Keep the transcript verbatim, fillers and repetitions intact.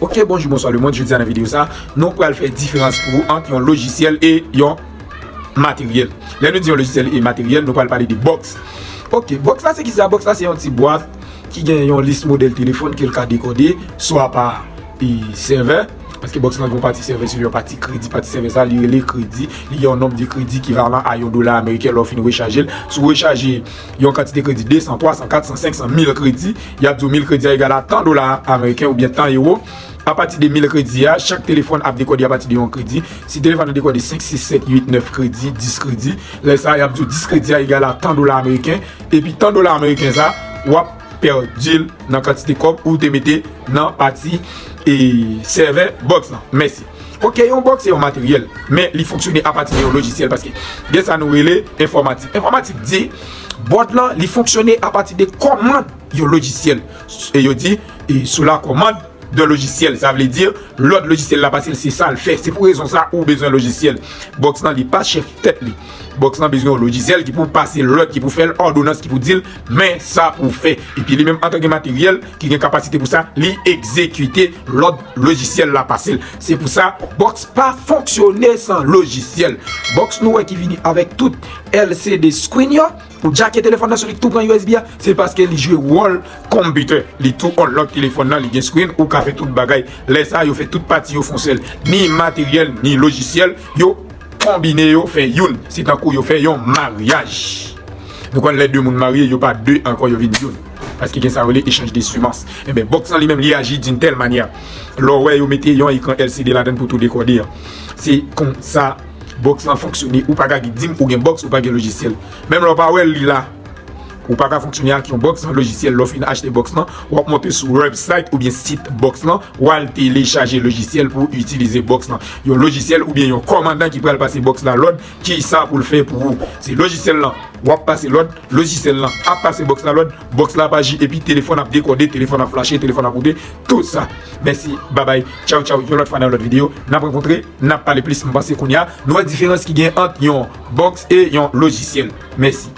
Ok, bonjou, bonswa lemonn. Jodi a nan videyo sa, nou pral fè diferans pou ou ant yon lojisyèl e yon materyèl. Lè nou di yon lojisyèl e materyèl, nou pral pale de bòks. Ok, bòks la se kisa? Bòks la se yon ti bwat ki gen yon lis modèl telefòn ke l ka dekode, swa pa e sèvè, paske bòks lan gen yon pati sèvè, se yon pati kredi, pati sèvè sa li rele kredi, li gen yon nonb de kredi ekivalan a yon dola ameriken lè w fin rechaje l. Si w rechaje yon kantite kredi de san, twa san, kat san, senk san, mil kredi, y ap di w mil kredi a egal a tan dola ameriken oubyen tan ewo. Apati de mil kredi a, chak telefòn ap dekode apati de yon kredi. Si telefòn nan dekode senk, sis, sèt, uit, nèf kredi, dis kredi, lè sa a y ap di w dis kredi a egal a tan dola ameriken, epi tan dola ameriken sa, w ap pèdi l nan kantite kòb ou te mete nan pati e sèvè bòks lan. Mèsi. Ok, yon bòks se yon materyèl, men li fonksyone apati de yon lojisyèl, paske gen sa nou rele enfòmatik. Enfòmatik di bòt lan li fonksyone apati de kòmand yon lojisyèl. E yo di e sous la commande d'un logiciel, sa vle di lòd lojisyèl la pase l, se sa l fè. Se pou rezon sa ou bezwen lojisyèl. Bòks lan li pa chèf tèt li. Bòks lan bezwen yon lojisyèl ki pou pase lòd, ki pou fè l òdonans, ki pou di l men sa pou w fè. Epi li menm antanke materyèl ki gen kapasite pou sa, li egzekite lòd lojisyèl la pase l. Se pou sa bòks pa fonksyone san lojisyèl. Bòks nou wè ki vini avèk tout L C D screen yo, ou jake telefòn nan sou li tou pran U S B a, se paske li jwe wòl computer. Li tou unlock telefòn nan, li gen screen, ou ka fè tout bagay. Lè sa a, yo fè tout pati yo fè yon sèl. Ni materyèl, ni lojisyèl, yo konbine yo fè youn. Se tankou yo fè yon maryaj. Nou konn lè de moun marye, yo pa de ankò, yo vin youn. Paske gen sa yo rele echanj de semans. Enben, bòks lan li menm, li aji d'une telle manière. Lè w wè yo mete yon ekran L C D ladan l pou tou dekode a. Se konsa bòks lan fonksyone. Ou pa ka di m ou gen bòks, ou pa gen lojisyèl. Menm lè w pa wè l, li la. Ou pa ka fonksyone ak yon bòks san lojisyèl. Lè w fin achte bòks lan, w ap monte sou website oubyen sit bòks lan, w al telechaje lojisyèl pou w itilize bòks lan. Yon lojisyèl oubyen yon kòmandan ki pral pase bòks la lòd, ki sa pou l fè pou ou. Se lojisyèl lan w ap pase lòd, lojisyèl lan ap pase bòks la lòd, bòks la ap aji, epi telefòn ap dekode, telefòn ap flache, telefòn ap koute, tout sa. Mèsi, babay, tchaw tchaw, yon lòt fwa nan yon lòt videyo, n ap rankontre, n ap pale plis. M panse kounye a nou wè diferans ki gen ant yon bòks e yon lojisyèl. Mèsi.